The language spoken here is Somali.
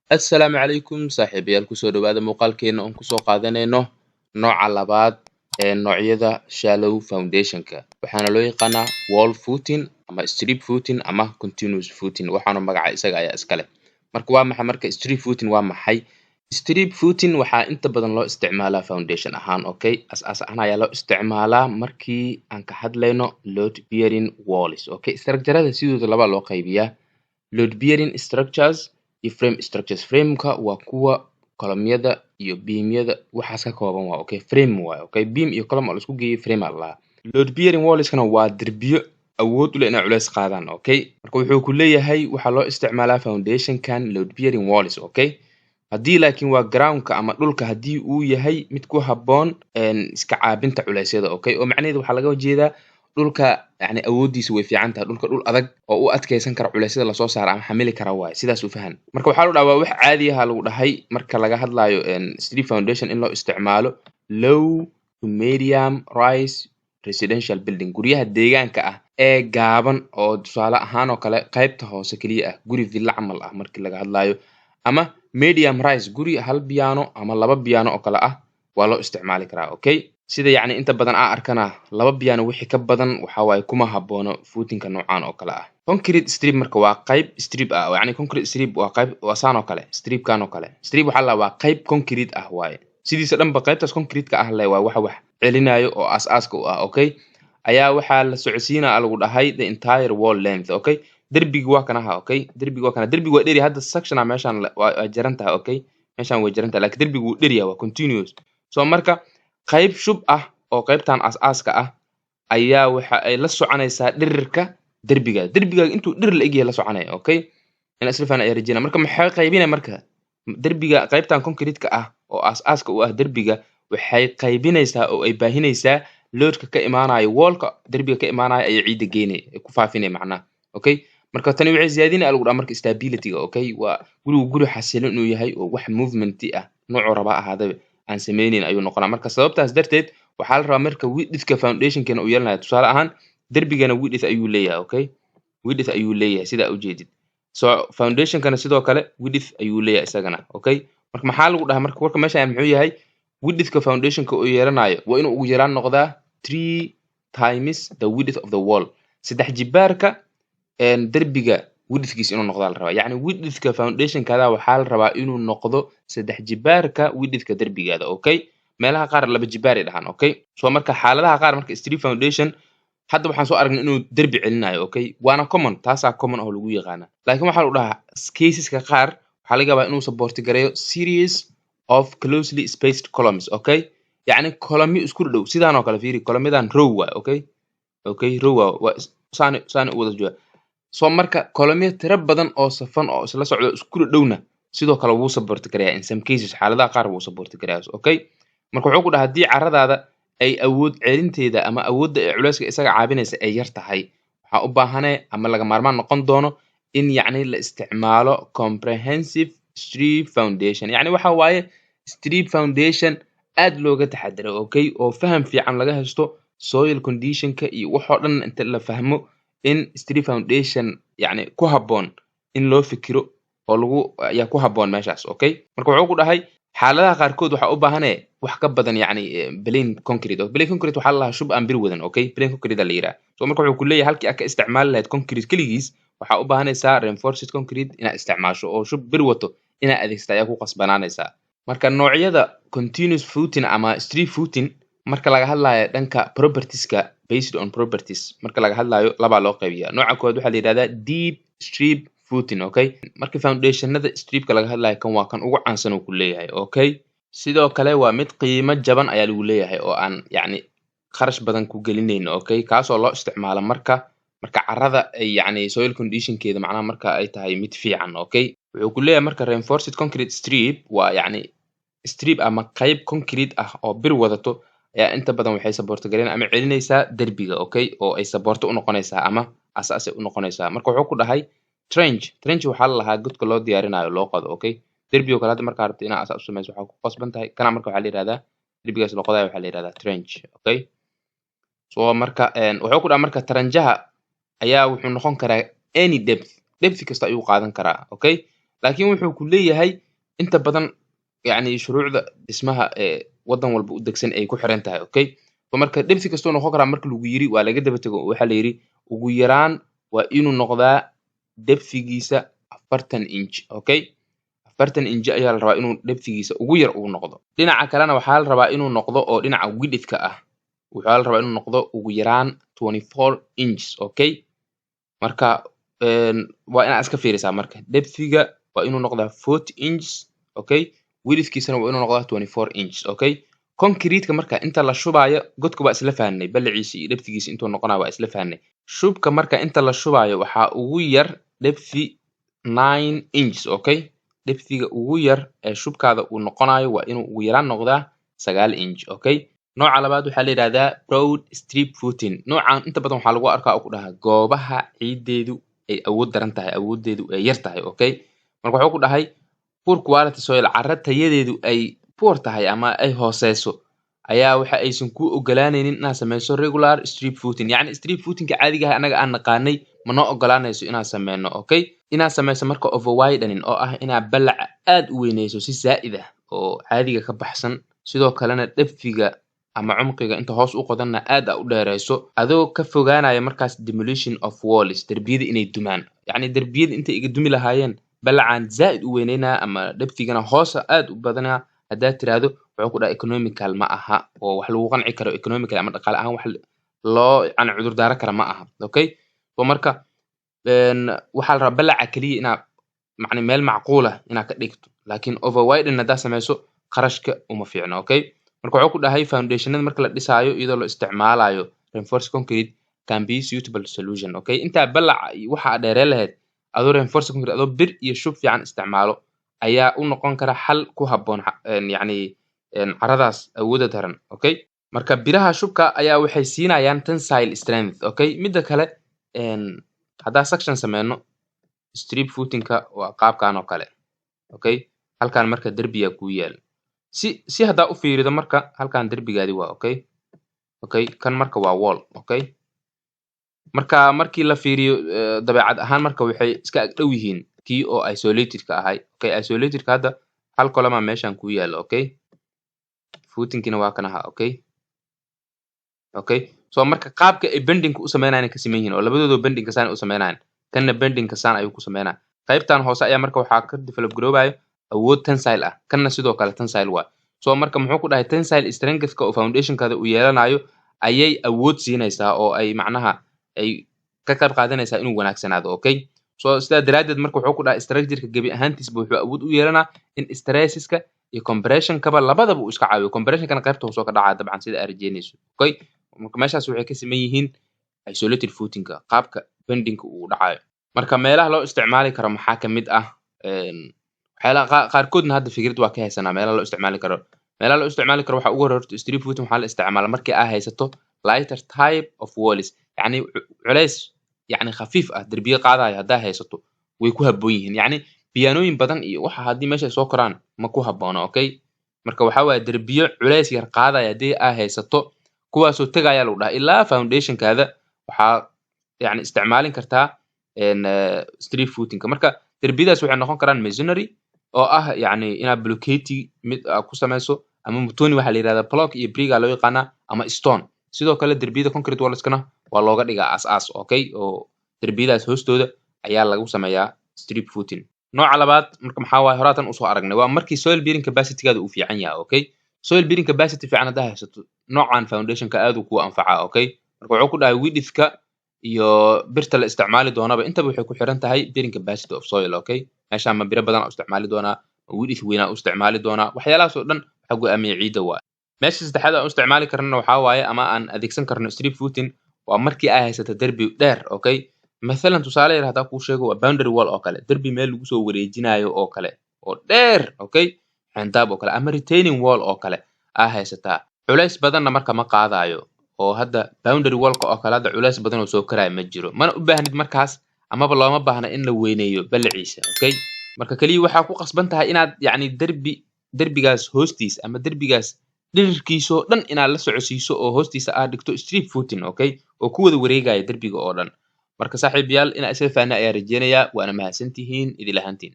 Assalaamu calaykum saaxiibayaal, kusoo dhawaada muuqaalkeena oon kusoo qaadanayno nooca labaad ee noocyada shallow foundationka. Waxaana loo yaqaanaa wall footing ama strip footing ama continuous footing. Waxaana magaca isaga ayaa iska leh. Marka waa maxay marka strip footing? Waa maxay strip footing? Waxaa inta badan loo isticmaalaa foundation ahaan, okay, asaas ahaan ayaa loo isticmaalaa markii aan ka hadlayno load bearing walls, okay. Structure-ada sidooda laba loo qaybiyaa: load bearing structures iyo frame structures. Frameka waa kuwa columnyada iyo beamyada waxaas ka kooban waa, okay, frame waaye, okay. Beam iyo column oo la isku geeyay frame aa la dhahaa. Load bearing wallskana waa derbiyo awood u leh inay culeys qaadaan, okay. Marka wuxuu ku leeyahay waxaa loo isticmaalaa foundationkan load bearing walls, okay. Haddii laakiin waa groundka ama dhulka haddii uu yahay mid ku habboon iska caabinta culeysyada, okay, oo macnaheedu waxaa laga jeedaa dhulka yani awoodiisa way fiican tahay, dhulka dhul adag oo u adkeysan kara culeysyada lasoo saara ama xamili kara waaye, sidaas u fahan. Marka waxaa lagu dhahaa waa wax caadi ah lagu dhahay marka laga hadlayo strip foundation in loo isticmaalo low to medium rise residential building, guryaha deegaanka ah ee gaaban, oo tusaale ahaan oo kale qaybta hoose keliya ah, guri villa camal ah markii laga hadlayo, ama medium rise, guri hal biyaano ama laba biyaano oo kale ah waa loo isticmaali karaa, okay. Sida yacni inta badan aa arkana, laba biyaano wixii ka badan waxa waaye kuma haboono footingka noocan oo kale ah. Concrete strip marka waa qayb strip ah, yacni concrete strip waa qayb, waa saan oo kale, stripkan oo kale. Strip waxaa la waa qayb concrete ah waaye. Sidiisa dhanba qaybtaas concrete-ka ah le waa waxa wax celinayo oo aas-aaska u ah, okay. Ayaa waxaa la socodsiinaa lagu dhahay the entire wall length, okay. Derbiga waa kanaha, okay, derbiga waa kana. Derbiga waa dheri. Hadda sectiona meeshaan waa jaran tahay, okay, meeshaan way jaran tahay, laakiin derbigu wuu dheryahay, waa continuous. So marka qayb shub ah oo qaybtan aas-aaska ah ayaa waxa ay la soconaysaa dhirirka derbiga. Derbiga intuu dhirir la egyahay la soconaya, okay. In isla fahna ayaa rajeynaya. Marka maxay qaybinaya marka derbiga? Qaybtan concrete-ka ah oo aas-aaska u ah derbiga waxay qaybinaysaa oo ay baahinaysaa loadka ka imaanayo wallka. Derbiga ka imaanayo ayay ciidda geynaya, ay ku faafinaya macnaha, okay. Marka tani waxay siyaadinaya lagu dhaha marka stability-ga, okay. Waa gurigu guri xasilon inuu yahay oo wax movement ah noocuu raba ha ahaadaba aan sameyneyn ayuu noqonaa. Marka sababtaas darteed waxaa la rabaa marka widthka foundationkana uu yeelanayo, tusaale ahaan derbigana width ayuu leeyahay, okay, width ayuu leeyahay sidaa ujeedid. So foundationkana sidoo kale width ayuu leeyahay isagana, okay. Marka maxaa lagu dhahaa marka warka meeshan muxuu yahay? Widthka foundationka uu yeelanayo waa inuu ugu yaraan noqdaa 3 times the width of the wall, saddex jibaarka derbiga widthkiisa inuu noqdaa la rabaa. Yacni widthka foundationkaada waxaa la rabaa inuu noqdo saddex jibaarka widthka derbigaada, okay. Meelaha qaar laba jibaar ay dhahaan, okay. So marka xaaladaha qaar marka strip foundation hadda waxaan soo aragnay inuu derbi celinayo, okay, waana common, taasaa common oo lagu yaqaana. Laakiin waxaa lagu dhahaa caseska qaar waxaa laga yaabaa inuu support gareeyo series of closely spaced columns, okay. Yacni columnyo isku dhow sidaan oo kale. Fiiri columnyadan, row waay, okay, row waa saani saani u wada jooga. So marka columnyo tiro badan oo safan oo isla socdo isku dhowna sidoo kale wuu support gareeyaa in some cases, xaaladaha qaar wuu support gareeyaa, okay. Marka wuxuu ku dhahaa haddii carradaada ay awood celinteeda ama awoodda ee culeyska isaga caabinaysa ay yar tahay, waxaa u baahane ama laga maarmaan noqon doono in yacni la isticmaalo comprehensive strip foundation. Yacni waxa waaye strip foundation aad looga taxadaro, okay, oo faham fiican laga haysto soil conditionka iyo waxoo dhan inta la fahmo in strip foundation yacni ku habboon in loo fikiro oo lagu ayaa ku habboon meeshaas, okay. Marka wuxuu ku dhahay xaaladaha qaarkood waxaa u baahane wax ka badan yacni plain concrete. Oo plain concrete waxaa la dhahaa shub aan bir wadan, okay, plain concrete aa la yidhaha. So marka wuxuu ku leeyahay halkii aad ka isticmaali lahayd concrete keligiis, waxaa u baahanaysaa reinforced concrete inaad isticmaasho, oo shub bir wato inaad adeegsato ayaa ku qasbanaanaysaa. Marka noocyada continuous footing ama strip footing marka laga hadlayo dhanka propertieska, based on properties marka laga hadlayo, labaa loo qaybiyaa. Nooca koowaad waxaa la yidhahdaa deep strip footing, okay. Marka foundationada stripka laga hadlayo, kan waa kan ugu caansan uu ku leeyahay, okay. Sidoo kale waa mid qiimo jaban ayaa lagu leeyahay oo aan yacni kharash badan ku gelinayno, okay, kaasoo loo isticmaalo marka carrada ay yacni soil conditionkeeda macnaha marka ay tahay mid fiican, okay. Wuxuu ku leeyahay marka reinforced concrete strip waa yacni strip ama qayb concrete ah oo bir wadato ayaa inta badan waxay support gareyn ama celinaysaa derbiga, okay, oo ay support u noqonaysaa ama asaasay u noqonaysaa. Marka wuxuu ku dhahay trench, trench waxaa la lahaa godka loo diyaarinayo loo qodo, okay. Derbiga kale hadda markaa rabto inaad asaas u samayso, waxaa ku qasban tahay kana. Marka waxaa la yidhahdaa derbigaas la qodayo waxaa la yidhahdaa trench, okay. So marka wuxuu ku dhahay marka trenchaha ayaa wuxuu noqon karaa any depth, depth kasta ayuu qaadan karaa, okay. Laakiin wuxuu ku leeyahay inta badan, yacni, shuruucda dhismaha ee wadan walba u degsan ay ku xiran tahay, okay. So marka depth kastuu noqon karaa marka lagu yiri, waa laga daba tego. Waxaa la yidhi ugu yaraan waa inuu noqdaa depthigiisa 40 inch, okay. 40 inch ayaa la rabaa inuu depthigiisa ugu yar uu noqdo. Dhinaca kalena waxaa la rabaa inuu noqdo oo dhinaca widthka ah waxaa la rabaa inuu noqdo ugu yaraan 24 inches, okay. Marka waa inaad iska fiirisaa. Marka depthiga waa inuu noqdaa 40 inches, okay, widthkiisana waa inuu noqdaa 24 inches, okay. Concrete-ka marka inta la shubaayo godka waa isla fahnay, ballaciisa iyo depthigiisa intuu noqonayo waa isla fahnay. Shubka marka inta la shubaayo waxaa ugu yar depthi 9 inches, okay. Depthiga ugu yar ee shubkaada uu noqonayo waa inuu ugu yaraan noqdaa 9 inch, okay. Nooca labaad waxaa la yidhahdaa broad strip footing. Noocan inta badan waxaa lagu arkaa oo ku dhahaa goobaha ciideedu ay awood daran tahay, awooddeedu ay yar tahay, okay. Marka wuxuu ku dhahay poor quality soil, carro tayadeedu ay poor tahay ama ay hooseyso, ayaa waxa aysan kuu ogolaanaynin inaad sameyso regular strip footing. Yacni strip footingka caadiga ah annaga aan naqaanay ma noo ogolaanayso inaan sameyno, okay. Inaad sameyso marka over widening, oo ah inaad ballaca aad u weyneyso si zaa'id ah oo caadiga ka baxsan, sidoo kalena depthiga ama cumqiga inta hoos u qodanna aad aa u dheereyso, adoo ka fogaanaya markaas demolition of walls, derbiyada inay dumaan. Yacni derbiyada intay iga dumi lahaayeen ballacaan zaa'id u weyneynaa ama depthigana hoosa aad u badanaa haddaad tiraahdo, wuxuu ku dhahay economical ma aha oo wax lagu qanci karo economical ama dhaqaale ahaan wax loo yani cudur daaran kara ma aha, okay. So marka waxaa la rabaa ballaca keliya inaad macni meel macquul ah inaad ka dhigto, laakiin over widen haddaad sameyso qarashka uma fiicno, okay. Marka wuxuu ku dhahay foundationada marka la dhisaayo iyadoo la isticmaalayo reinforced concrete can be suitable solution, okay. Intaa ballaca iyo waxa aad dheereen lahayd, adoo reinforced concrete, adoo bir iyo shub fiican isticmaalo ayaa u noqon kara xal ku habboon yacni carradaas awoodda daran, okay. Marka biraha shubka ayaa waxay siinayaan tensile strength, okay. Midda kale, haddaa section sameyno, strip footingka waa qaabkan oo kale, okay. Halkan marka derbiyaa kuu yaal. Si haddaa u fiirido marka halkan derbigaadi waa okay. Kan marka waa wall, okay. Marka markii la fiiriyo dabeecad ahaan marka waxay iska ag dhow yihiin kii oo isolatedka ahay, okay. Isolatedka hadda hal column meeshan kuu yaalo, okay, footingkina waa kan ahaa, okay. So marka qaabka ay bendingka u sameynayaan ka siman yihiin oo labadooda bendingka saan u sameynayaan, kanna bendingka saan ayuu ku sameynaya. Qaybtan hoose ayaa marka waxaa ka develop garoobayo awood tensile ah, kanna sidoo kale tensile waa. So marka muxuu ku dhahay? Tensile strengthka oo foundationkaada uu yeelanayo ayay awood siinaysaa oo ay macnaha ay ka qayb qaadanaysaa inuu wanaagsanaado, okay. So sidaa daraaddeed marka wuxuu ku dhahay structureka gebi ahaantiisba wuxuu awood u yeelanaa in stresseska iyo compressionkaba labadaba uu iska caawiyo. Compressionkana qaybta hoose oo ka dhacaya dabcan sida aad rajeynayso, okay. Marka meeshaas waxay ka siman yihiin isolated footingka qaabka bendingka uu dhacayo. Marka meelaha loo isticmaali karo maxaa ka mid ah? Waxyaalaha qaarkoodna hadda fikrad waa ka haysanaa meelaha loo isticmaali karo. Meelaha loo isticmaali karo waxaa ugu horreeya horta strip footing waxaa la isticmaalaa markii aad haysato lighter type of walls, yacni culays yacni khafiif ah derbiyo qaadayo haddaa haysato way ku habboon yihiin. Yacni biyaanooyin badan iyo waxa haddii meesha ay soo koraan ma ku habboona, okay. Marka waxaa waaye derbiyo culays yar qaadaya haddii aad haysato, kuwaasoo tegaya lagu dhahaa ilaa foundationkaada, waxaa yacni isticmaalin kartaa strip footingka. Marka derbiyadaas waxay noqon karaan masonry, oo ah yacni inaad blocketi mid aad ku samayso, ama mutoni waxaa la yihahdaa, block iyo brick aa loo yaqaanaa, ama stone. Sidoo kale derbiyada concrete wallskana waa looga dhigaa aas-aas, okay, oo derbiyadaas hoostooda ayaa lagu sameeyaa strip footing. Nooca labaad marka maxaa waaye? Horaatan usoo aragnay, waa markii soil bearing capacity-gaada uu fiican yahay, okay. Soil bearing capacity fiican haddaa haysato, noocan foundationka aad uu kuu anfacaa, okay. Marka wuxuu ku dhahay widthka iyo birta la isticmaali doonaba intaba waxay ku xiran tahay bearing capacity of soil, okay. Meeshaan ma biro badan u isticmaali doonaa, ma width weynaa u isticmaali doonaa, waxyaalahaas oo dhan waxaa go'aamiya ciidda waaye. Meesha saddexaad aan u isticmaali karnana waxaa waaye ama aan adeegsan karno strip footing waa markii ay haysato derbi dheer, okay. Mathalan tusaale yar haddaan kuu sheego, waa boundary wall oo kale, derbi meel lagu soo wareejinayo oo kale oo dheer, okay, xeyndaab oo kale ama retaining wall oo kale aa haysataa, culays badanna marka ma qaadayo. Oo hadda boundary wallka oo kale hadda culays badan oo soo koraya ma jiro, mana u baahnid markaas amaba looma baahna in la weyneeyo ballaciisa, okay. Marka kaliya waxaa ku qasban tahay inaad yacni derbigaas hoostiisa ama derbigaas dhererkiisa oo dhan inaad la socodsiiso oo hoostiisa aad dhigto strip footing, okay, oo ku wada wareegaya derbiga oo dhan. Marka saaxiibayaal, inaa isla fahnay ayaa rajeynayaa, waana mahadsantihiin idil ahaantiin.